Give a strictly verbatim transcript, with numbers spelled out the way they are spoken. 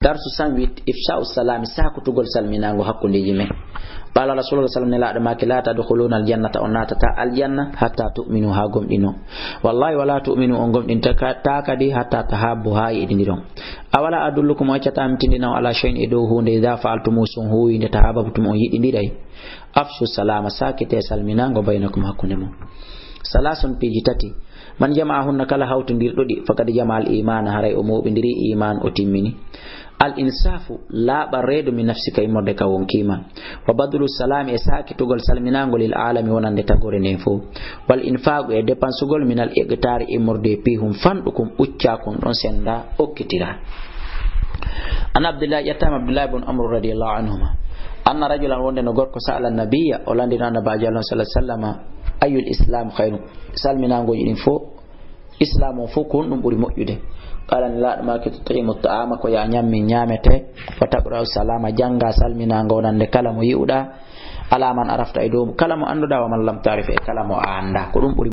Darsu cent huit, ifsha'u salami, sakutugol salminaango hakkundeeji men. Qala Rasulullah sallam, nelaaɗo maaki, la tadkhuluna aljannata, on naatata aljanna, hatta tu'minu, haa gomɗino. Wallahi, wala tu'minu, on gomɗinta ka-, ta kadi, hatta tahabbu, haa yiɗindiron. Awala adullukum, on accata mi tindina on ala shay'in, e dow huunde, idha fa'altumu, so on huuwi nde, tahabbtum, on yiɗindiray. Afshu salama, sakite salminaango, baynakum, hakkunde mon. Salasun, piiji tati. Man jama'ahunna, kala hawtindirɗo ɗi, faqad jama'al imana, haray o mooɓindiri iman, o timmini. Al insafu, laaɓa reedu, min nafsika, immorde ka wonkima. Wa badlu salami, e sakitugol salminaango, lil alami, wonande tagore nden fof. Wal infaqu, e dépensugol, minal iqtari, immorde e pihum, fanɗukum, ɓuccakun, ɗon senda, okkitira. An Abdullah, ƴettama Abdullah ibn Amr radiyallahu anhuma. Anna rajulan, wonde no gorko, sa'ala nabiyya, o landino Annabi Allah sallallahu alaihi wasallam, ayyul islam khairu, salminaangoji ɗin fof, islam on fof ko honɗum ɓuri moƴƴude? Qala, nelaaɗo maaki, tut'imu ta'ama, ko ya ñammin ñamete, wa taqra'u salama, jannga salminaango wonande kala mo yi'uɗa, ala man arafta, e dow kala mo annduɗa, wa man lam ta'rif, e kala mo a annda, ko ɗum ɓuri